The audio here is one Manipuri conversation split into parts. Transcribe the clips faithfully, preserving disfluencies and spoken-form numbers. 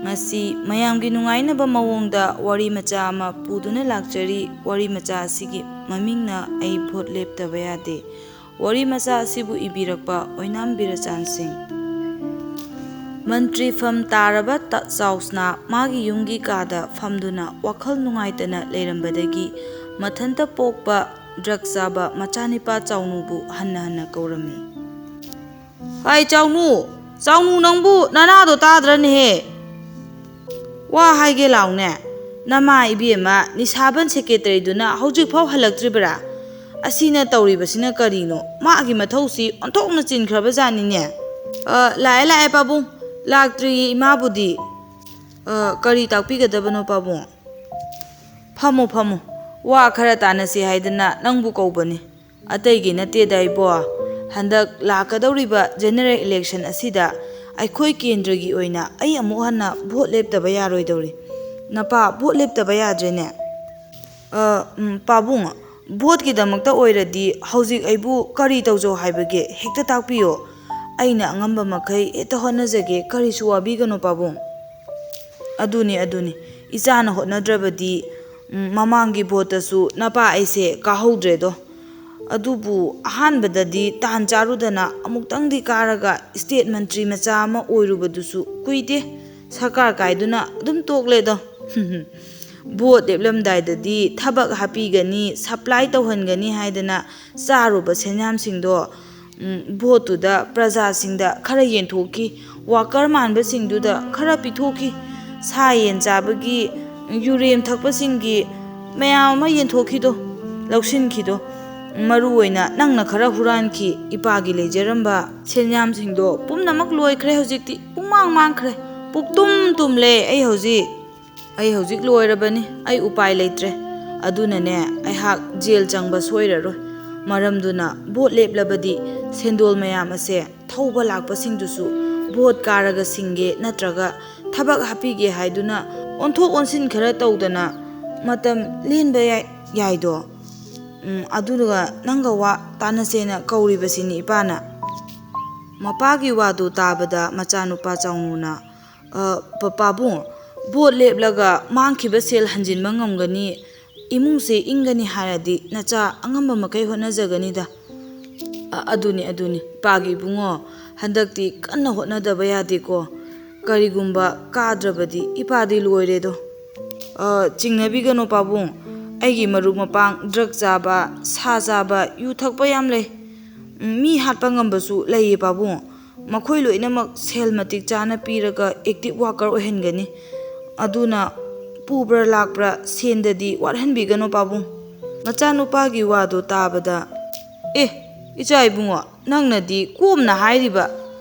ꯉꯁꯤ ꯃꯌꯥꯝꯒꯤ ꯅꯨꯡꯉꯥꯏꯅꯕ ꯃꯑꯣꯡꯗ ꯋꯥꯔꯤ ꯃꯆꯥ ꯑꯃ ꯄꯨꯗꯨꯅ ꯂꯥꯛꯆꯔꯤ꯫ ꯋꯥꯔꯤ ꯃꯆꯥ ꯑꯁꯤꯒꯤ ꯃꯃꯤꯡꯅ "ꯑꯩ ꯚꯣꯠ ꯂꯦꯞꯇꯕ ꯌꯥꯗꯦ"꯫ ꯋꯥꯔꯤ ꯃꯆꯥ ꯑꯁꯤꯕꯨ ꯏꯕꯤꯔꯛꯄ ꯑꯣꯏꯅꯥꯝ ꯕꯤꯔꯆꯥꯟ ꯁꯤꯡ꯫ ꯃꯟꯇ꯭ꯔꯤ ꯐꯝ ꯇꯥꯔꯕ ꯇ-, ꯆꯥꯎꯁꯅꯥ ꯃꯥꯒꯤ ꯌꯨꯝꯒꯤ ꯀꯥꯗ ꯐꯝꯗꯨꯅ ꯋꯥꯈꯜ ꯅꯨꯡꯉꯥꯏꯇꯅ ꯂꯩꯔꯝꯕꯗꯒꯤ ꯃꯊꯟꯇ ꯄꯣꯛꯄ ꯗ꯭ꯔꯒ ꯆꯥꯕ ꯃꯆꯥꯅꯤꯄꯥ ꯆꯥꯎꯅꯨꯕꯨ ꯍꯟꯅ ꯍꯟꯅ ꯀꯧꯔꯝꯃꯤ꯫ "ꯍꯥꯏ ꯆꯥꯎꯅꯨ, ꯆꯥꯎꯅꯨ, ꯅꯪꯕꯨ ꯅꯅꯥꯗꯣ ꯇꯥꯗ꯭ꯔꯅꯦꯍꯦ? ꯋꯥ ꯍꯥꯏꯒꯦ ꯂꯥꯎꯅꯦ꯫ ꯅꯃꯥ ꯏꯕꯦꯝꯃ ꯅꯤꯁꯥꯕꯟ ꯁꯦꯀ꯭ꯔꯦꯇꯔꯤꯗꯨꯅ ꯍꯧꯖꯤꯛꯐꯥꯎ ꯍꯜꯂꯛꯇ꯭ꯔꯤꯕꯔꯥ? ꯑꯁꯤꯅ ꯇꯧꯔꯤꯕꯁꯤꯅ ꯀꯔꯤꯅꯣ? ꯃꯥꯒꯤ ꯃꯊꯧꯁꯤ ꯑꯣꯟꯊꯣꯛꯅ ꯆꯤꯟꯈ꯭ꯔꯕ ꯖꯥꯠꯅꯤꯅꯦ꯫" "ꯑ, ꯂꯥꯛꯑꯦ, ꯂꯥꯛꯑꯦ ꯄꯥꯕꯨꯡ꯫ ꯂꯥꯛꯇ꯭ꯔꯤꯌꯦ ꯏꯃꯥꯕꯨꯗꯤ꯫" "ꯑ, ꯀꯔꯤ ꯇꯥꯛꯄꯤꯒꯗꯕꯅꯣ ꯄꯥꯕꯨꯡ?" "ꯐꯝꯃꯨ, ꯐꯝꯃꯨ꯫ ꯋꯥ ꯈꯔ ꯇꯥꯟꯅꯁꯤ ꯍꯥꯏꯗꯅ ꯅꯪꯕꯨ ꯀꯧꯕꯅꯤ꯫ ꯑꯇꯩꯒꯤ ꯅꯠꯇꯦꯗ ꯏꯕꯣ꯫ ꯍꯟꯗꯛ ꯂꯥꯛꯀꯗꯧꯔꯤꯕ ꯖꯦꯅꯦꯔꯦꯜ ꯏꯂꯦꯛꯁꯟ ꯑꯁꯤꯗ ꯑꯩꯈꯣꯏ ꯀꯦꯟꯗ꯭ꯔꯒꯤ ꯑꯣꯏꯅ ꯑꯩ ꯑꯃꯨꯛ ꯍꯟꯅ ꯚꯣꯠ ꯂꯦꯞꯇꯕ ꯌꯥꯔꯣꯏꯗꯧꯔꯤ꯫ ꯅꯄꯥ ꯚꯣꯠ ꯂꯦꯞꯇꯕ ꯌꯥꯗ꯭ꯔꯦꯅꯦ꯫" "ꯑ, ꯎꯝ, ꯄꯥꯕꯨꯡ, ꯚꯣꯠꯀꯤꯗꯃꯛꯇ ꯑꯣꯏꯔꯗꯤ ꯍꯧꯖꯤꯛ ꯑꯩꯕꯨ ꯀꯔꯤ ꯇꯧꯖꯧ ꯍꯥꯏꯕꯒꯦ? ꯍꯦꯛꯇ ꯇꯥꯛꯄꯤꯌꯣ꯫ ꯑꯩꯅ ꯑꯉꯝꯕ ꯃꯈꯩ ꯍꯦꯛꯇ ꯍꯣꯠꯅꯖꯒꯦ, ꯀꯔꯤꯁꯨ ꯋꯥꯕꯤꯒꯅꯨ ꯄꯥꯕꯨꯡ꯫" "ꯑꯗꯨꯅꯤ, ꯑꯗꯨꯅꯤ꯫ ꯏꯆꯥꯅ ꯍꯣꯠꯅꯗ꯭ꯔꯕꯗꯤ, ꯎꯝ, ꯃꯃꯥꯡꯒꯤ ꯚꯣꯠꯇꯁꯨ ꯅꯄꯥ ꯑꯩꯁꯦ ꯀꯥꯍꯧꯗ꯭ꯔꯦꯗꯣ꯫ ꯑꯗꯨꯕꯨ ꯑꯍꯥꯟꯕꯗꯗꯤ ꯇꯥꯟ ꯆꯥꯔꯨꯗꯅ ꯑꯃꯨꯛꯇꯪꯗꯤ ꯀꯥꯔꯒ ꯁ꯭ꯇꯦꯠ ꯃꯟꯇ꯭ꯔꯤ ꯃꯆꯥ ꯑꯃ ꯑꯣꯏꯔꯨꯕꯗꯨꯁꯨ ꯀꯨꯏꯗꯦ ꯁꯔꯀꯥꯔ ꯀꯥꯏꯗꯨꯅ ꯑꯗꯨꯝ ꯇꯣꯛꯂꯦꯗꯣ꯫" "ꯚꯣꯠ ꯂꯦꯞꯂꯝꯗꯥꯏꯗꯗꯤ ꯊꯕꯛ ꯍꯥꯞꯄꯤꯒꯅꯤ, ꯁꯄ꯭ꯂꯥꯏ ꯇꯧꯍꯟꯒꯅꯤ ꯍꯥꯏꯗꯅ ꯆꯥꯔꯨꯕ ꯁꯦꯟꯌꯥꯝꯁꯤꯡꯗꯣ, ꯎꯝ, ꯚꯣꯠꯇꯨꯗ ꯄ꯭ꯔꯖꯥꯁꯤꯡꯗ ꯈꯔ ꯌꯦꯟꯊꯣꯛꯈꯤ, ꯋꯥꯀꯔ ꯃꯥꯟꯕꯁꯤꯡꯗꯨꯗ ꯈꯔ ꯄꯤꯊꯣꯛꯈꯤ, ꯁꯥ ꯌꯦꯟ ꯆꯥꯕꯒꯤ, ꯌꯨꯔꯦꯝ ꯊꯛꯄꯁꯤꯡꯒꯤ ꯃꯌꯥꯝ ꯑꯃ ꯌꯦꯟꯊꯣꯛꯈꯤꯗꯣ, ꯂꯧꯁꯤꯟꯈꯤꯗꯣ꯫ ꯃꯔꯨ ꯑꯣꯏꯅ ꯅꯪꯅ ꯈꯔ ꯍꯨꯔꯥꯟꯈꯤ꯫ ꯏꯄꯥꯒꯤ ꯂꯩꯖꯔꯝꯕ ꯁꯦꯟꯌꯥꯝꯁꯤꯡꯗꯣ ꯄꯨꯝꯅꯃꯛ ꯂꯣꯏꯈ꯭ꯔꯦ ꯍꯧꯖꯤꯛꯇꯤ꯫ ꯄꯨꯡꯃꯥꯡ ꯃꯥꯡꯈ꯭ꯔꯦ꯫ ꯄꯨꯛꯇꯨꯝ ꯇꯨꯝꯂꯦ ꯑꯩ ꯍꯧꯖꯤꯛ꯫ ꯑꯩ ꯍꯧꯖꯤꯛ ꯂꯣꯏꯔꯕꯅꯤ꯫ ꯑꯩ ꯎꯄꯥꯏ ꯂꯩꯇ꯭ꯔꯦ꯫ ꯑꯗꯨꯅꯅꯦ, ꯑꯩꯍꯥꯛ ꯖꯦꯜ ꯆꯪꯕ ꯁꯣꯏꯔꯔꯣꯏ꯫ ꯃꯔꯝꯗꯨꯅ ꯚꯣꯠ ꯂꯦꯞꯂꯕꯗꯤ ꯁꯦꯟꯗꯣꯜ ꯃꯌꯥꯝ ꯑꯁꯦ ꯊꯧꯕ ꯂꯥꯛꯄꯁꯤꯡꯗꯨꯁꯨ ꯚꯣꯠ ꯀꯥꯔꯒ ꯁꯤꯡꯒꯦ ꯅꯠꯇ꯭ꯔꯒ ꯊꯕꯛ ꯍꯥꯞꯄꯤꯒꯦ ꯍꯥꯏꯗꯨꯅ ꯑꯣꯟꯊꯣꯛ ꯑꯣꯟꯁꯤꯟ ꯈꯔ ꯇꯧꯗꯅ ꯃꯇꯝ ꯂꯦꯟꯕ ꯌꯥꯏ-, ꯌꯥꯏꯗꯣ꯫ ꯎꯝ, ꯑꯗꯨꯒ ꯅꯪꯒ ꯋꯥ ꯇꯥꯟꯅꯁꯦꯅ ꯀꯧꯔꯤꯕꯁꯤꯅꯤ ꯏꯄꯥꯅ꯫" ꯃꯄꯥꯒꯤ ꯋꯥꯗꯨ ꯇꯥꯕꯗ ꯃꯆꯥꯅꯨꯄꯥ ꯆꯥꯎꯅꯨꯅ ꯑ, ꯄ-, ꯄꯥꯕꯨꯡ, ꯚꯣꯠ ꯂꯦꯞꯂꯒ ꯃꯥꯡꯈꯤꯕ ꯁꯦꯜ ꯍꯟꯖꯤꯟꯕ ꯉꯝꯒꯅꯤ, ꯏꯃꯨꯡꯁꯦ ꯏꯪꯒꯅꯤ ꯍꯥꯏꯔꯗꯤ ꯅꯆꯥ ꯑꯉꯝꯕ ꯃꯈꯩ ꯍꯣꯠꯅꯖꯒꯅꯤꯗ꯫ ꯑ-, ꯑꯗꯨꯅꯤ, ꯑꯗꯨꯅꯤ, ꯏꯄꯥꯒꯤ ꯏꯕꯨꯡꯉꯣ, ꯍꯟꯗꯛꯇꯤ ꯀꯟꯅ ꯍꯣꯠꯅꯗꯕ ꯌꯥꯗꯦꯀꯣ꯫ ꯀꯔꯤꯒꯨꯝꯕ ꯀꯥꯗ꯭ꯔꯕꯗꯤ ꯏꯄꯥꯗꯤ ꯂꯣꯏꯔꯦꯗꯣ꯫ ꯑ, ꯆꯤꯡꯅꯕꯤꯒꯅꯨ ꯄꯥꯕꯨꯡ, ꯑꯩꯒꯤ ꯃꯔꯨꯞ ꯃꯄꯥꯡ ꯗ꯭ꯔꯒ ꯆꯥꯕ, ꯁꯥ ꯆꯥꯕ, ꯌꯨ ꯊꯛꯄ ꯌꯥꯝ ꯂꯩ꯫ ꯎꯝ, ꯃꯤ ꯍꯥꯠꯄ ꯉꯝꯕꯁꯨ ꯂꯩꯌꯦ ꯄꯥꯕꯨꯡ꯫ ꯃꯈꯣꯏ ꯂꯣꯏꯅꯃꯛ ꯁꯦꯜ ꯃꯇꯤꯛ ꯆꯥꯅ ꯄꯤꯔꯒ ꯑꯦꯛꯇꯤꯚ ꯋꯥꯔꯀꯔ ꯑꯣꯏꯍꯟꯒꯅꯤ꯫ ꯑꯗꯨꯅ ꯄꯨꯕ꯭ꯔꯥ ꯂꯥꯛꯄ꯭ꯔꯥ ꯁꯦꯟꯗꯗꯤ ꯋꯥꯠꯍꯟꯕꯤꯒꯅꯨ ꯄꯥꯕꯨꯡ꯫ ꯃꯆꯥꯅꯨꯄꯥꯒꯤ ꯋꯥꯗꯨ ꯇꯥꯕꯗ, "ꯑꯦ, ꯏꯆꯥ ꯏꯕꯨꯡꯉꯣ, ꯅꯪꯅꯗꯤ ꯀꯣꯝꯅ ꯍꯥꯏꯔꯤꯕ꯫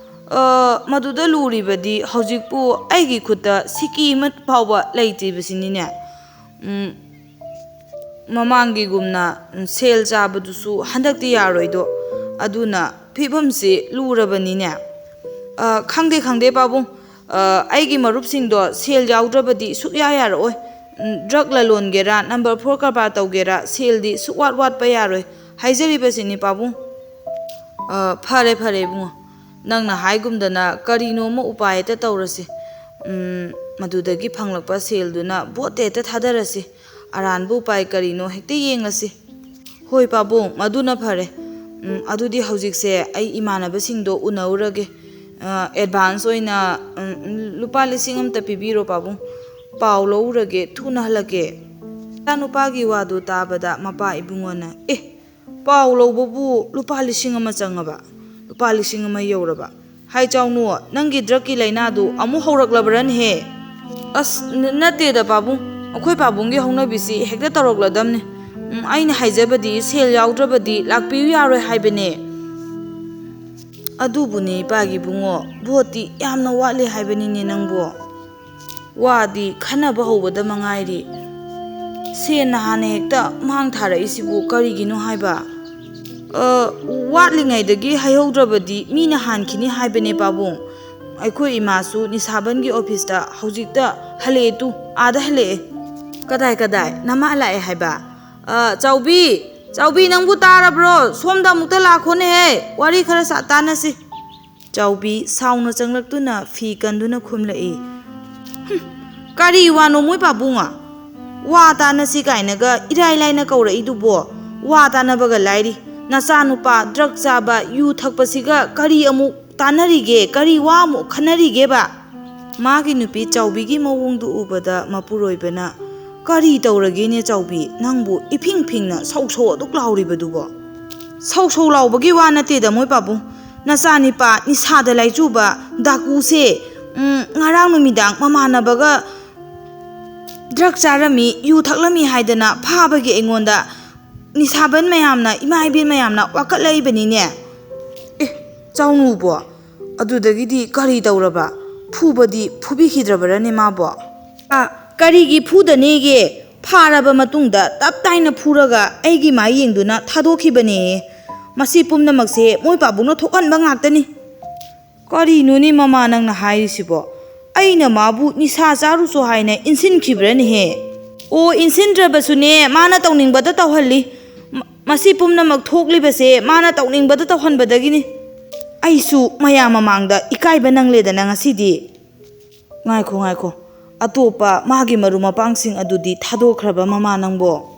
ꯑ, ꯃꯗꯨꯗ ꯂꯨꯔꯤꯕꯗꯤ ꯍꯧꯖꯤꯛꯄꯨ ꯑꯩꯒꯤ ꯈꯨꯠꯇ ꯁꯤꯀꯤ ꯑꯃ ꯐꯥꯎꯕ ꯂꯩꯇ꯭ꯔꯤꯕꯁꯤꯅꯤꯅꯦ꯫ ꯎꯝ, ꯃꯃꯥꯡꯒꯤꯒꯨꯝꯅ, ꯎꯝ, ꯁꯦꯜ ꯆꯥꯕꯗꯨꯁꯨ ꯍꯟꯗꯛꯇꯤ ꯌꯥꯔꯣꯏꯗꯣ꯫ ꯑꯗꯨꯅ ꯐꯤꯕꯝꯁꯤ ꯂꯨꯔꯕꯅꯤꯅꯦ꯫" "ꯑ, ꯈꯪꯗꯦ, ꯈꯪꯗꯦ ꯄꯥꯕꯨꯡ꯫ ꯑ, ꯑꯩꯒꯤ ꯃꯔꯨꯞꯁꯤꯡꯗꯣ ꯁꯦꯜ ꯌꯥꯎꯗ꯭ꯔꯕꯗꯤ ꯁꯨꯛꯌꯥ ꯌꯥꯔꯛꯑꯣꯏ꯫ ꯎꯝ, ꯗ꯭ꯔꯒ ꯂꯂꯣꯟꯒꯦꯔꯥ, ꯅꯝꯕꯔ ꯐꯣꯔ ꯀꯔꯕꯥꯔ ꯇꯧꯒꯦꯔꯥ, ꯁꯦꯜꯗꯤ ꯁꯨꯛꯋꯥꯠ ꯋꯥꯠꯄ ꯌꯥꯔꯣꯏ꯫ ꯍꯥꯏꯖꯔꯤꯕꯁꯤꯅꯤ ꯄꯥꯕꯨꯡ꯫" "ꯑ, ꯐꯔꯦ, ꯐꯔꯦ ꯏꯕꯨꯡꯉꯣ꯫ ꯅꯪꯅ ꯍꯥꯏꯒꯨꯝꯗꯅ ꯀꯔꯤꯅꯣꯃ ꯎꯄꯥꯏ ꯍꯦꯛꯇ ꯇꯧꯔꯁꯤ꯫ ꯎꯝ, ꯃꯗꯨꯗꯒꯤ ꯐꯪꯂꯛꯄ ꯁꯦꯜꯗꯨꯅ ꯚꯣꯠꯇ ꯍꯦꯛꯇ ꯊꯥꯗꯔꯁꯤ꯫ ꯑꯔꯥꯟꯕ ꯎꯄꯥꯏ ꯀꯔꯤꯅꯣ ꯍꯦꯛꯇ ꯌꯦꯡꯂꯁꯤ꯫" "ꯍꯣꯏ ꯄꯥꯕꯨꯡ, ꯃꯗꯨꯅ ꯐꯔꯦ꯫ ꯎꯝ, ꯑꯗꯨꯗꯤ ꯍꯧꯖꯤꯛꯁꯦ ꯑꯩ ꯏꯃꯥꯟꯅꯕꯁꯤꯡꯗꯣ ꯎꯅꯧꯔꯒꯦ꯫ ꯑ, ꯑꯦꯗꯚꯥꯟꯁ ꯑꯣꯏꯅ, ꯎꯝ, ꯂꯨꯄꯥ ꯂꯤꯁꯤꯡ ꯑꯃꯇ ꯄꯤꯕꯤꯔꯣ ꯄꯥꯕꯨꯡ꯫ ꯄꯥꯎ ꯂꯧꯔꯒꯦ, ꯊꯨꯅ ꯍꯜꯂꯛꯀꯦ꯫" ꯏꯆꯥꯅꯨꯄꯥꯒꯤ ꯋꯥꯗꯨ ꯇꯥꯕꯗ ꯃꯄꯥ ꯏꯕꯨꯡꯉꯣꯅ, "ꯑꯦ, ꯄꯥꯎ ꯂꯧꯕꯕꯨ ꯂꯨꯄꯥ ꯂꯤꯁꯤꯡ ꯑꯃ ꯆꯪꯉꯕ? ꯂꯨꯄꯥ ꯂꯤꯁꯤꯡ ꯑꯃ ꯌꯧꯔꯕ? ꯍꯥꯏ ꯆꯥꯎꯅꯨ, ꯅꯪꯒꯤ ꯗ꯭ꯔꯒꯀꯤ ꯂꯥꯏꯅꯥꯗꯨ ꯑꯃꯨꯛ ꯍꯧꯔꯛꯂꯕ꯭ꯔꯅꯦꯍꯦ?" "ꯑꯁ, ꯅ-, ꯅꯠꯇꯦꯗ ꯄꯥꯕꯨꯡ, ꯑꯩꯈꯣꯏ ꯄꯥꯕꯨꯡꯒꯤ ꯍꯧꯅꯕꯤꯁꯤ ꯍꯦꯛꯇ ꯇꯧꯔꯛꯂꯗꯝꯅꯤ꯫ ꯎꯝ, ꯑꯩꯅ ꯍꯥꯏꯖꯕꯗꯤ ꯁꯦꯜ ꯌꯥꯎꯗ꯭ꯔꯕꯗꯤ ꯂꯥꯛꯄꯤꯌꯨ ꯌꯥꯔꯣꯏ ꯍꯥꯏꯕꯅꯦ꯫" "ꯑꯗꯨꯕꯨꯅꯦ ꯏꯄꯥꯒꯤ ꯏꯕꯨꯡꯉꯣ, ꯚꯣꯠꯇꯤ ꯌꯥꯝꯅ ꯋꯥꯠꯂꯤ ꯍꯥꯏꯕꯅꯤꯅꯦ ꯅꯪꯕꯨ꯫ ꯋꯥꯗꯤ ꯈꯟꯅꯕ ꯍꯧꯕꯗ ꯃꯉꯥꯏꯔꯤ꯫ ꯁꯦꯟꯅ ꯍꯥꯟꯅ ꯍꯦꯛꯇ ꯃꯥꯡ ꯊꯥꯔꯛꯏꯁꯤꯕꯨ ꯀꯔꯤꯒꯤꯅꯣ ꯍꯥꯏꯕ?" "ꯑ, ꯋꯥꯠꯂꯤꯉꯩꯗꯒꯤ ꯍꯥꯏꯍꯧꯗ꯭ꯔꯕꯗꯤ ꯃꯤꯅ ꯍꯥꯟꯈꯤꯅꯤ ꯍꯥꯏꯕꯅꯦ ꯄꯥꯕꯨꯡ꯫ ꯑꯩꯈꯣꯏ ꯏꯃꯥꯁꯨ ꯅꯤꯁꯥꯕꯟꯒꯤ ꯑꯣꯐꯤꯁꯇ ꯍꯧꯖꯤꯛꯇ ꯍꯜꯂꯛꯑꯦ ꯇꯨ, ꯑꯥꯗ ꯍꯜꯂꯛꯑꯦ꯫" "ꯀꯗꯥꯏ, ꯀꯗꯥꯏ? ꯅꯃꯥ ꯂꯥꯛꯑꯦ ꯍꯥꯏꯕ? ꯑ, ꯆꯥꯎꯕꯤ, ꯆꯥꯎꯕꯤ, ꯅꯪꯕꯨ ꯇꯥꯔꯕ꯭ꯔꯣ? ꯁꯣꯝꯗ ꯑꯃꯨꯛꯇ ꯂꯥꯛꯈꯣꯅꯦꯍꯦ, ꯋꯥꯔꯤ ꯈꯔ ꯁꯥ ꯇꯥꯟꯅꯁꯤ꯫" ꯆꯥꯎꯕꯤ ꯁꯥꯎꯅ ꯆꯪꯂꯛꯇꯨꯅ ꯐꯤ ꯀꯟꯗꯨꯅ ꯈꯨꯝꯂꯛꯏ꯫ "ꯍꯨꯝ, ꯀꯔꯤ ꯋꯥꯅꯣ ꯃꯣꯏ ꯄꯥꯕꯨꯡ? ꯋꯥ ꯇꯥꯅꯁꯤ ꯀꯥꯏꯅꯒ ꯏꯔꯥꯏ ꯂꯥꯏꯅ ꯀꯧꯔꯛꯏꯗꯨꯕꯣ? ꯋꯥ ꯇꯥꯅꯕꯒ ꯂꯥꯏꯔꯤ꯫ ꯅꯆꯥꯅꯨꯄꯥ ꯗ꯭ꯔꯛ ꯆꯥꯕ, ꯌꯨ ꯊꯛꯄꯁꯤꯒ ꯀꯔꯤ ꯑꯃꯨꯛ ꯇꯥꯟꯅꯔꯤꯒꯦ? ꯀꯔꯤ ꯋꯥ ꯑꯃꯨꯛ ꯈꯟꯅꯔꯤꯒꯦꯕ?" ꯃꯥꯒꯤ ꯅꯨꯄꯤ ꯆꯥꯎꯕꯤꯒꯤ ꯃꯑꯣꯡꯗꯨ ꯎꯕꯗ ꯃꯄꯨꯔꯣꯏꯕꯅ, "ꯀꯔꯤ ꯇꯧꯔꯒꯦꯅꯦ ꯆꯥꯎꯕꯤ? ꯅꯪꯕꯨ ꯏꯐꯤꯡ ꯐꯤꯡꯅ ꯁꯧ ꯁꯧ ꯑꯗꯨꯛ ꯂꯥꯎꯔꯤꯕꯗꯨꯕꯣ?" "ꯁꯧ ꯁꯧ ꯂꯥꯎꯕꯒꯤ ꯋꯥ ꯅꯠꯇꯦꯗ ꯃꯣꯏ ꯄꯥꯕꯨꯡ꯫ ꯅꯆꯥꯅꯤꯄꯥ ꯅꯤꯁꯥꯗ ꯂꯥꯏꯆꯨꯕ ꯗꯥꯀꯨꯁꯦ, ꯎꯝ, ꯉꯔꯥꯡ ꯅꯨꯃꯤꯗꯥꯡ ꯃꯃꯥꯟꯅꯕꯒ ꯗ꯭ꯔꯛ ꯆꯥꯔꯝꯃꯤ, ꯌꯨ ꯊꯛꯂꯝꯃꯤ ꯍꯥꯏꯗꯅ ꯐꯥꯕꯒꯤ ꯑꯩꯉꯣꯟꯗ ꯅꯤꯁꯥꯕꯟ ꯃꯌꯥꯝꯅ, ꯏꯃꯥ ꯏꯕꯦꯟ ꯃꯌꯥꯝꯅ ꯋꯥꯀꯠꯂꯛꯏꯕꯅꯤꯅꯦ꯫" "ꯑꯦ, ꯆꯥꯎꯅꯨꯕꯣ, ꯑꯗꯨꯗꯒꯤꯗꯤ ꯀꯔꯤ ꯇꯧꯔꯕ? ꯐꯨꯕꯗꯤ ꯐꯨꯕꯤꯈꯤꯗ꯭ꯔꯕꯔꯅꯦ ꯃꯥꯕꯣ?" "ꯑ, ꯀꯔꯤꯒꯤ ꯐꯨꯗꯅꯦꯒꯦ? ꯐꯥꯔꯕ ꯃꯇꯨꯡꯗ ꯇꯞ ꯇꯥꯏꯅ ꯐꯨꯔꯒ ꯑꯩꯒꯤ ꯃꯥꯏ ꯌꯦꯡꯗꯨꯅ ꯊꯥꯗꯣꯛꯈꯤꯕꯅꯦ꯫ ꯃꯁꯤ ꯄꯨꯝꯅꯃꯛꯁꯦ ꯃꯣꯏ ꯄꯥꯕꯨꯡꯅ ꯊꯣꯛꯍꯟꯕ ꯉꯥꯛꯇꯅꯤ꯫" "ꯀꯔꯤꯅꯣꯅꯦ ꯃꯃꯥ ꯅꯪꯅ ꯍꯥꯏꯔꯤꯁꯤꯕꯣ? ꯑꯩꯅ ꯃꯥꯕꯨ ꯅꯤꯁꯥ ꯆꯥꯔꯨꯆꯣ ꯍꯥꯏꯅ ꯏꯟꯁꯤꯟꯈꯤꯕ꯭ꯔꯅꯦꯍꯦ?" "ꯑꯣ, ꯏꯟꯁꯤꯟꯗ꯭ꯔꯕꯁꯨꯅꯦ, ꯃꯥꯅ ꯇꯧꯅꯤꯡꯕꯗ ꯇꯧꯍꯜꯂꯤ꯫ ꯃ-, ꯃꯁꯤ ꯄꯨꯝꯅꯃꯛ ꯊꯣꯛꯂꯤꯕꯁꯦ ꯃꯥꯅ ꯇꯧꯅꯤꯡꯕꯗ ꯇꯧꯍꯟꯕꯗꯒꯤꯅꯤ꯫ ꯑꯩꯁꯨ ꯃꯌꯥꯝ ꯃꯃꯥꯡꯗ ꯏꯀꯥꯏꯕ ꯅꯪꯂꯦꯗꯅ ꯉꯁꯤꯗꯤ꯫" "ꯉꯥꯏꯈꯣ, ꯉꯥꯏꯈꯣ꯫ ꯑꯇꯣꯞꯄ ꯃꯥꯒꯤ ꯃꯔꯨꯞ ꯃꯄꯥꯡꯁꯤꯡ ꯑꯗꯨꯗꯤ ꯊꯥꯗꯣꯛꯈ꯭ꯔꯕ ꯃꯃꯥ ꯅꯪꯕꯣ?"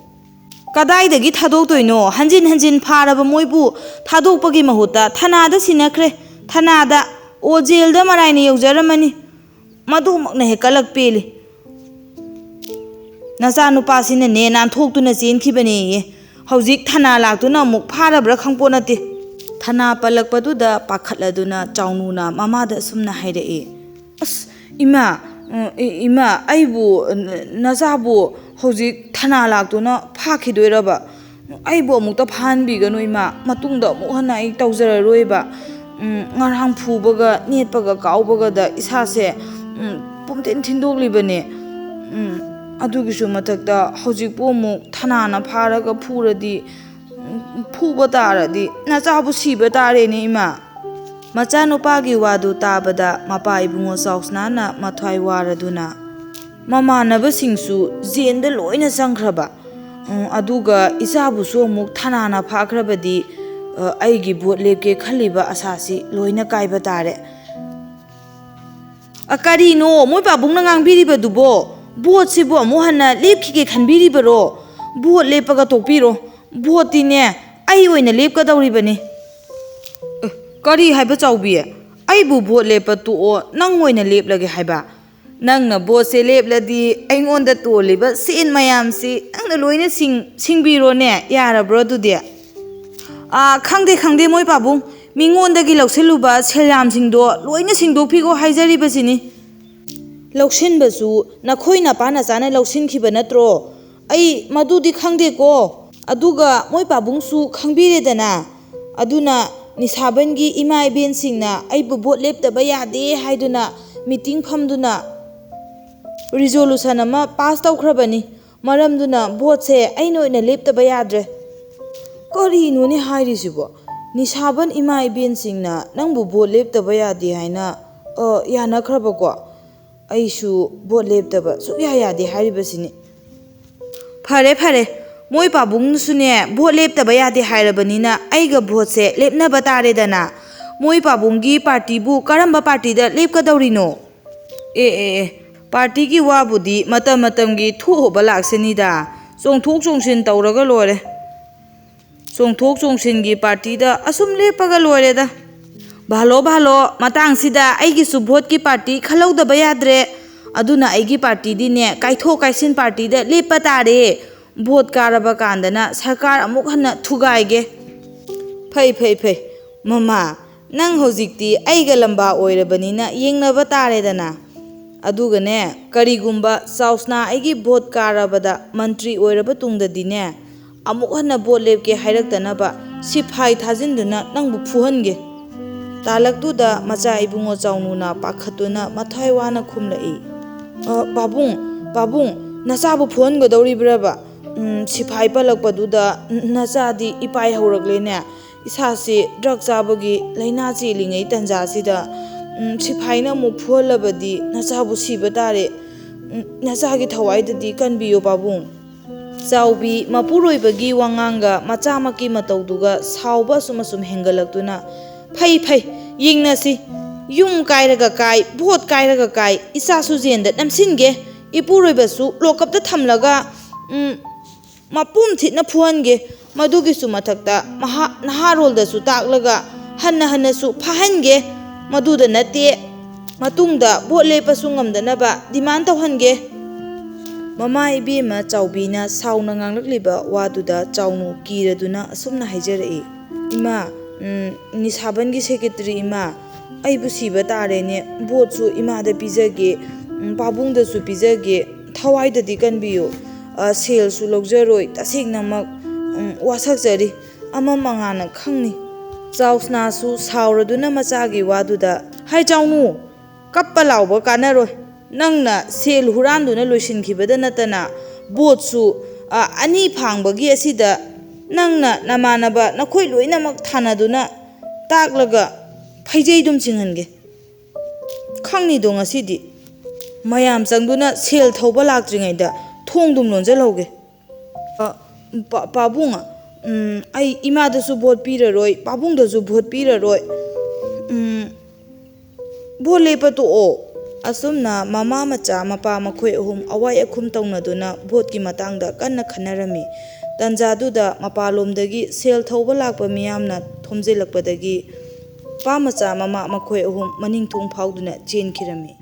"ꯀꯗꯥꯏꯗꯒꯤ ꯊꯥꯗꯣꯛꯇꯣꯏꯅꯣ? ꯍꯟꯖꯤꯟ ꯍꯟꯖꯤꯟ ꯐꯥꯔꯕ ꯃꯣꯏꯕꯨ ꯊꯥꯗꯣꯛꯄꯒꯤ ꯃꯍꯨꯠꯇ ꯊꯅꯥꯗ ꯁꯤꯟꯅꯈ꯭ꯔꯦ꯫ ꯊꯅꯥꯗ꯫ ꯑꯣ, ꯖꯦꯜꯗ ꯃꯔꯥꯏꯅ ꯌꯧꯖꯔꯝꯃꯅꯤ꯫ ꯃꯗꯨꯃꯛꯅ ꯍꯦꯛ ꯀꯂꯛ ꯄꯦꯜꯂꯤ꯫ ꯅꯆꯥꯅꯨꯄꯥꯁꯤꯅꯅꯦ ꯅꯥꯟꯊꯣꯛꯇꯨꯅ ꯆꯦꯟꯈꯤꯕꯅꯦꯌꯦ꯫ ꯍꯧꯖꯤꯛ ꯊꯅꯥ ꯂꯥꯛꯇꯨꯅ ꯑꯃꯨꯛ ꯐꯥꯔꯕ꯭ꯔꯥ ꯈꯪꯄꯣꯠ ꯅꯠꯇꯦ꯫" ꯊꯅꯥ ꯄꯜꯂꯛꯄꯗꯨꯗ ꯄꯥꯈꯠꯂꯗꯨꯅ ꯆꯥꯎꯅꯨꯅ ꯃꯃꯥꯗ ꯑꯁꯨꯝꯅ ꯍꯥꯏꯔꯛꯏ꯫ "ꯑꯁ, ꯏꯃꯥ, ꯎꯝ, ꯏ-, ꯏꯃꯥ, ꯑꯩꯕꯨ, ꯅ-, ꯅꯆꯥꯕꯨ ꯍꯧꯖꯤꯛ ꯊꯅꯥ ꯂꯥꯛꯇꯨꯅ ꯐꯥꯈꯤꯗꯣꯏꯔꯕ? ꯑꯩꯕꯨ ꯑꯃꯨꯛꯇ ꯐꯥꯍꯟꯕꯤꯒꯅꯨ, ꯏꯃꯥ꯫ ꯃꯇꯨꯡꯗ ꯑꯃꯨꯛ ꯍꯟꯅ ꯑꯩ ꯇꯧꯖꯔꯔꯣꯏꯕ꯫ ꯎꯝ, ꯉꯔꯥꯡ ꯐꯨꯕꯒ ꯅꯦꯠꯄꯒ ꯀꯥꯎꯕꯒꯗ ꯏꯁꯥꯁꯦ, ꯎꯝ, ꯄꯨꯝꯊꯤꯟ ꯊꯤꯟꯗꯣꯛꯂꯤꯕꯅꯦ꯫ ꯎꯝ, ꯑꯗꯨꯒꯤꯁꯨ ꯃꯊꯛꯇ ꯍꯧꯖꯤꯛꯄꯨ ꯑꯃꯨꯛ ꯊꯅꯥꯅ ꯐꯥꯔꯒ ꯐꯨꯔꯗꯤ, ꯎꯝ, ꯐꯨꯕ ꯇꯥꯔꯗꯤ ꯅꯆꯥꯕꯨ ꯁꯤꯕ ꯇꯥꯔꯦꯅꯦ, ꯏꯃꯥ꯫" ꯃꯆꯥꯅꯨꯄꯥꯒꯤ ꯋꯥꯗꯨ ꯇꯥꯕꯗ ꯃꯄꯥ ꯏꯕꯨꯡꯉꯣ ꯆꯥꯎꯁꯅꯥꯅ ꯃꯊ꯭ꯋꯥꯏ ꯋꯥꯔꯗꯨꯅ ꯃꯃꯥꯟꯅꯕꯁꯤꯡꯁꯨ ꯖꯦꯟꯗ ꯂꯣꯏꯅ ꯆꯪꯈ꯭ꯔꯕ꯫ ꯎꯝ, ꯑꯗꯨꯒ ꯏꯆꯥꯕꯨꯁꯨ ꯑꯃꯨꯛ ꯊꯅꯥꯅ ꯐꯥꯈ꯭ꯔꯕꯗꯤ, ꯑ, ꯑꯩꯒꯤ ꯚꯣꯠ ꯂꯦꯞꯀꯦ ꯈꯜꯂꯤꯕ ꯑꯁꯥꯁꯤ ꯂꯣꯏꯅ ꯀꯥꯏꯕ ꯇꯥꯔꯦ꯫ ꯑ, ꯀꯔꯤꯅꯣ ꯃꯣꯏ ꯄꯥꯕꯨꯡꯅ ꯉꯥꯡꯕꯤꯔꯤꯕꯗꯨꯕꯣ? ꯚꯣꯠꯁꯤꯕꯨ ꯑꯃꯨꯛ ꯍꯟꯅ ꯂꯦꯞꯈꯤꯒꯦ ꯈꯟꯕꯤꯔꯤꯕꯔꯣ? ꯚꯣꯠ ꯂꯦꯞꯄꯒ ꯇꯣꯛꯄꯤꯔꯣ꯫ ꯚꯣꯠꯇꯤꯅꯦ, ꯑꯩ ꯑꯣꯏꯅ ꯂꯦꯞꯀꯗꯧꯔꯤꯕꯅꯤ꯫ ꯑ, ꯀꯔꯤ ꯍꯥꯏꯕ, ꯆꯥꯎꯕꯤ? ꯑꯩꯕꯨ ꯚꯣꯠ ꯂꯦꯞꯄ ꯇꯣꯛꯑꯣ, ꯅꯪ ꯑꯣꯏꯅ ꯂꯦꯞꯂꯒꯦ ꯍꯥꯏꯕ? ꯅꯪꯅ ꯚꯣꯠꯁꯦ ꯂꯦꯞꯂꯗꯤ ꯑꯩꯉꯣꯟꯗ ꯇꯣꯜꯂꯤꯕ ꯁꯦꯟ ꯃꯌꯥꯝꯁꯤ ꯅꯪꯅ ꯂꯣꯏꯅ ꯁꯤꯡ-, ꯁꯤꯡꯕꯤꯔꯣꯅꯦ, ꯌꯥꯔꯕ꯭ꯔꯣ ꯑꯗꯨꯗꯤ? ꯑꯥ, ꯈꯪꯗꯦ, ꯈꯪꯗꯦ, ꯃꯣꯏ ꯄꯥꯕꯨꯡ, ꯃꯤꯉꯣꯟꯗꯒꯤ ꯂꯧꯁꯤꯜꯂꯨꯕ ꯁꯦꯜ ꯌꯥꯝꯁꯤꯡꯗꯣ ꯂꯣꯏꯅ ꯁꯤꯡꯗꯣꯛꯄꯤꯈꯣ ꯍꯥꯏꯖꯔꯤꯕꯁꯤꯅꯤ꯫ ꯂꯧꯁꯤꯟꯕꯁꯨ ꯅꯈꯣꯏ ꯅꯄꯥ ꯅꯆꯥꯅ ꯂꯧꯁꯤꯟꯈꯤꯕ ꯅꯠꯇ꯭ꯔꯣ? ꯑꯩ ꯃꯗꯨꯗꯤ ꯈꯪꯗꯦꯀꯣ꯫ ꯑꯗꯨꯒ ꯃꯣꯏ ꯄꯥꯕꯨꯡꯁꯨ ꯈꯪꯕꯤꯔꯦꯗꯅ꯫ ꯑꯗꯨꯅ ꯅꯤꯁꯥꯕꯟꯒꯤ ꯏꯃꯥ ꯏꯕꯦꯟꯁꯤꯡꯅ ꯑꯩꯕꯨ ꯚꯣꯠ ꯂꯦꯞꯇꯕ ꯌꯥꯗꯦ ꯍꯥꯏꯗꯨꯅ ꯃꯤꯇꯤꯡ ꯐꯝꯗꯨꯅ ꯔꯤꯖꯣꯂꯨꯁꯟ ꯑꯃ ꯄꯥꯁ ꯇꯧꯈ꯭ꯔꯕꯅꯤ꯫ ꯃꯔꯝꯗꯨꯅ ꯚꯣꯠꯁꯦ ꯑꯩꯅ ꯑꯣꯏꯅ ꯂꯦꯞꯇꯕ ꯌꯥꯗ꯭ꯔꯦ꯫ ꯀꯔꯤꯅꯣꯅꯦ ꯍꯥꯏꯔꯤꯁꯤꯕꯣ? ꯅꯤꯁꯥꯕꯟ ꯏꯃꯥ ꯏꯕꯦꯟꯁꯤꯡꯅ ꯅꯪꯕꯨ ꯚꯣꯠ ꯂꯦꯞꯇꯕ ꯌꯥꯗꯦ ꯍꯥꯏꯅ, ꯑ, ꯌꯥꯅꯈ꯭ꯔꯕꯀꯣ? ꯑꯩꯁꯨ ꯚꯣꯠ ꯂꯦꯞꯇꯕ ꯁꯨꯛꯌꯥ ꯌꯥꯗꯦ ꯍꯥꯏꯔꯤꯕꯁꯤꯅꯤ꯫ ꯐꯔꯦ, ꯐꯔꯦ, ꯃꯣꯏ ꯄꯥꯕꯨꯡꯁꯨꯅꯦ ꯚꯣꯠ ꯂꯦꯞꯇꯕ ꯌꯥꯗꯦ ꯍꯥꯏꯔꯕꯅꯤꯅ ꯑꯩꯒ ꯚꯣꯠꯁꯦ ꯂꯦꯞꯅꯕ ꯇꯥꯔꯦꯗꯅ꯫ ꯃꯣꯏ ꯄꯥꯕꯨꯡꯒꯤ ꯄꯥꯔꯇꯤꯕꯨ ꯀꯔꯝꯕ ꯄꯥꯔꯇꯤꯗ ꯂꯦꯞꯀꯗꯧꯔꯤꯅꯣ? ꯑꯦ, ꯑꯦ, ꯑꯦ, ꯄꯥꯔꯇꯤꯒꯤ ꯋꯥꯕꯨꯗꯤ ꯃꯇꯝ ꯃꯇꯝꯒꯤ ꯊꯣꯛꯍꯧꯕ ꯂꯥꯛꯁꯅꯤꯗ꯫ ꯆꯣꯡꯊꯣꯛ ꯆꯣꯡꯁꯤꯟ ꯇꯧꯔꯒ ꯂꯣꯏꯔꯦ꯫ ꯆꯣꯡꯊꯣꯛ ꯆꯣꯡꯁꯤꯟꯒꯤ ꯄꯥꯔꯇꯤꯗ ꯑꯁꯨꯝ ꯂꯦꯞꯄꯒ ꯂꯣꯏꯔꯦꯗ꯫ ꯚꯥꯂꯣ, ꯚꯥꯂꯣ, ꯃꯇꯥꯡꯁꯤꯗ ꯑꯩꯒꯤꯁꯨ ꯚꯣꯠꯀꯤ ꯄꯥꯔꯇꯤ ꯈꯜꯍꯧꯗꯕ ꯌꯥꯗ꯭ꯔꯦ꯫ ꯑꯗꯨꯅ ꯑꯩꯒꯤ ꯄꯥꯔꯇꯤꯗꯤꯅꯦ, ꯀꯥꯏꯊꯣꯛ ꯀꯥꯏꯁꯤꯟ ꯄꯥꯔꯇꯤꯗ ꯂꯦꯞꯄ ꯇꯥꯔꯦ꯫ ꯚꯣꯠ ꯀꯥꯔꯕ ꯀꯥꯟꯗꯅ ꯁꯔꯀꯥꯔ ꯑꯃꯨꯛ ꯍꯟꯅ ꯊꯨꯒꯥꯏꯒꯦ꯫ ꯐꯩ, ꯐꯩ, ꯐꯩ꯫ ꯃꯃꯥ, ꯅꯪ ꯍꯧꯖꯤꯛꯇꯤ ꯑꯩꯒ ꯂꯝꯕꯥ ꯑꯣꯏꯔꯕꯅꯤꯅ ꯌꯦꯡꯅꯕ ꯇꯥꯔꯦꯗꯅ꯫ ꯑꯗꯨꯒꯅꯦ, ꯀꯔꯤꯒꯨꯝꯕ ꯆꯥꯎꯁꯅꯥ ꯑꯩꯒꯤ ꯚꯣꯠ ꯀꯥꯔꯕꯗ ꯃꯟꯇ꯭ꯔꯤ ꯑꯣꯏꯔꯕ ꯇꯨꯡꯗꯗꯤꯅꯦ, ꯑꯃꯨꯛ ꯍꯟꯅ ꯚꯣꯠ ꯂꯦꯞꯀꯦ ꯍꯥꯏꯔꯛꯇꯅꯕ ꯁꯤꯐꯥꯏ ꯊꯥꯖꯤꯟꯗꯨꯅ ꯅꯪꯕꯨ ꯐꯨꯍꯟꯒꯦ꯫ ꯇꯥꯂꯛꯇꯨꯗ ꯃꯆꯥ ꯏꯕꯨꯡꯉꯣ ꯆꯥꯎꯅꯨꯅ ꯄꯥꯈꯠꯇꯨꯅ ꯃꯊ꯭ꯋꯥꯏ ꯋꯥꯅ ꯈꯨꯝꯂꯛꯏ꯫ "ꯑ, ꯄꯥꯕꯨꯡ, ꯄꯥꯕꯨꯡ, ꯅꯆꯥꯕꯨ ꯐꯨꯍꯟꯒꯗꯧꯔꯤꯕ꯭ꯔꯕ? ꯎꯝ, ꯁꯤꯐꯥꯏ ꯄꯜꯂꯛꯄꯗꯨꯗ ꯅꯆꯥꯗꯤ ꯏꯄꯥꯏ ꯍꯧꯔꯛꯂꯦꯅꯦ꯫ ꯏꯁꯥꯁꯤ ꯗ꯭ꯔꯒ ꯆꯥꯕꯒꯤ ꯂꯥꯏꯅꯥ ꯆꯦꯜꯂꯤꯉꯩ ꯇꯟꯖꯥꯁꯤꯗ, ꯎꯝ, ꯁꯤꯐꯥꯏꯅ ꯑꯃꯨꯛ ꯐꯨꯍꯜꯂꯕꯗꯤ ꯅꯆꯥꯕꯨ ꯁꯤꯕ ꯇꯥꯔꯦ꯫ ꯎꯝ, ꯅꯆꯥꯒꯤ ꯊꯋꯥꯏꯗꯗꯤ ꯀꯟꯕꯤꯌꯣ ꯄꯥꯕꯨꯡ"꯫ ꯆꯥꯎꯕꯤ ꯃꯄꯨꯔꯣꯏꯕꯒꯤ ꯋꯥꯉꯥꯡꯒ ꯃꯆꯥꯃꯛꯀꯤ ꯃꯇꯧꯗꯨꯒ ꯁꯥꯎꯕ ꯑꯁꯨꯝ ꯑꯁꯨꯝ ꯍꯦꯟꯒꯠꯂꯛꯇꯨꯅ, "ꯐꯩ, ꯐꯩ, ꯌꯦꯡꯅꯁꯤ꯫ ꯌꯨꯝ ꯀꯥꯏꯔꯒ ꯀꯥꯏ, ꯚꯣꯠ ꯀꯥꯏꯔꯒ ꯀꯥꯏ, ꯏꯆꯥꯁꯨ ꯖꯦꯟꯗ ꯅꯝꯁꯤꯟꯒꯦ, ꯏꯄꯨꯔꯣꯏꯕꯁꯨ ꯂꯣꯀꯞꯇ ꯊꯝꯂꯒ, ꯎꯝ, ꯃꯄꯨꯝ ꯊꯤꯠꯅ ꯐꯨꯍꯟꯒꯦ꯫ ꯃꯗꯨꯒꯤꯁꯨ ꯃꯊꯛꯇ ꯃꯍꯥꯛ ꯅꯍꯥꯔꯣꯜꯗꯁꯨ ꯇꯥꯛꯂꯒ ꯍꯟꯅ ꯍꯟꯅꯁꯨ ꯐꯥꯍꯟꯒꯦ꯫ ꯃꯗꯨꯗ ꯅꯠꯇꯦ, ꯃꯇꯨꯡꯗ ꯚꯣꯠ ꯂꯦꯞꯄꯁꯨ ꯉꯝꯗꯅꯕ ꯗꯤꯃꯥꯟ ꯇꯧꯍꯟꯒꯦ꯫" ꯃꯃꯥ ꯏꯕꯦꯝꯃ ꯆꯥꯎꯕꯤꯅ ꯁꯥꯎꯅ ꯉꯥꯡꯂꯛꯂꯤꯕ ꯋꯥꯗꯨꯗ ꯆꯥꯎꯅꯨ ꯀꯤꯔꯗꯨꯅ ꯑꯁꯨꯝꯅ ꯍꯥꯏꯖꯔꯛꯏ, "ꯏꯃꯥ, ꯎꯝ, ꯅꯤꯁꯥꯕꯟꯒꯤ ꯁꯦꯀ꯭ꯔꯦꯇꯔꯤ ꯏꯃꯥ, ꯑꯩꯕꯨ ꯁꯤꯕ ꯇꯥꯔꯦꯅꯦ꯫ ꯚꯣꯠꯁꯨ ꯏꯃꯥꯗ ꯄꯤꯖꯒꯦ, ꯎꯝ, ꯄꯥꯕꯨꯡꯗꯁꯨ ꯄꯤꯖꯒꯦ꯫ ꯊꯋꯥꯏꯗꯗꯤ ꯀꯟꯕꯤꯌꯨ꯫ ꯑ, ꯁꯦꯜꯁꯨ ꯂꯧꯖꯔꯣꯏ꯫ ꯇꯁꯦꯡꯅꯃꯛ, ꯎꯝ, ꯋꯥꯁꯛꯆꯔꯤ꯫ ꯑꯃ ꯃꯉꯥꯅ ꯈꯪꯅꯤ꯫" ꯆꯥꯎꯁꯅꯥꯁꯨ ꯁꯥꯎꯔꯗꯨꯅ ꯃꯆꯥꯒꯤ ꯋꯥꯗꯨꯗ, "ꯍꯥꯏ ꯆꯥꯎꯅꯨ, ꯀꯞꯄ ꯂꯥꯎꯕ ꯀꯥꯟꯅꯔꯣꯏ꯫ ꯅꯪꯅ ꯁꯦꯜ ꯍꯨꯔꯥꯟꯗꯨꯅ ꯂꯣꯏꯁꯤꯟꯈꯤꯕꯗ ꯅꯠꯇꯅ ꯚꯣꯠꯁꯨ, ꯑ, ꯑꯅꯤ ꯐꯥꯡꯕꯒꯤ ꯑꯁꯤꯗ ꯅꯪꯅ ꯅꯃꯥꯟꯅꯕ ꯅꯈꯣꯏ ꯂꯣꯏꯅꯃꯛ ꯊꯥꯅꯗꯨꯅ ꯇꯥꯛꯂꯒ ꯐꯩꯖꯩꯗꯨꯝ ꯆꯤꯡꯍꯟꯒꯦ꯫ ꯈꯪꯅꯤꯗꯣ ꯉꯁꯤꯗꯤ꯫ ꯃꯌꯥꯝ ꯆꯪꯗꯨꯅ ꯁꯦꯜ ꯊꯧꯕ ꯂꯥꯛꯇ꯭ꯔꯤꯉꯩꯗ ꯊꯣꯡꯗꯨꯝ ꯂꯣꯟꯁꯤꯜꯍꯧꯒꯦ꯫ ꯑ, ꯄꯥ-, ꯄꯥꯕꯨꯡ, ꯎꯝ, ꯑꯩ ꯏꯃꯥꯗꯁꯨ ꯚꯣꯠ ꯄꯤꯔꯔꯣꯏ, ꯄꯥꯕꯨꯡꯗꯁꯨ ꯚꯣꯠ ꯄꯤꯔꯔꯣꯏ꯫ ꯎꯝ, ꯚꯣꯠ ꯂꯦꯞꯄ ꯇꯣꯛꯑꯣ꯫" ꯑꯁꯨꯝꯅ ꯃꯃꯥ ꯃꯆꯥ ꯃꯄꯥ ꯃꯈꯣꯏ ꯑꯍꯨꯝ ꯑꯋꯥꯏ ꯑꯈꯨꯝ ꯇꯧꯅꯗꯨꯅ ꯚꯣꯠꯀꯤ ꯃꯇꯥꯡꯗ ꯀꯟꯅ ꯈꯟꯅꯔꯝꯃꯤ꯫ ꯇꯟꯖꯥꯗꯨꯗ ꯃꯄꯥꯟꯂꯣꯝꯗꯒꯤ ꯁꯦꯜ ꯊꯧꯕ ꯂꯥꯛꯄ ꯃꯤꯌꯥꯝꯅ ꯊꯣꯝꯖꯤꯜꯂꯛꯄꯗꯒꯤ ꯃꯄꯥ ꯃꯆꯥ ꯃꯃꯥ ꯃꯈꯣꯏ ꯑꯍꯨꯝ ꯃꯅꯤꯡ ꯊꯣꯡ ꯐꯥꯎꯗꯨꯅ ꯆꯦꯟꯈꯤꯔꯝꯃꯤ꯫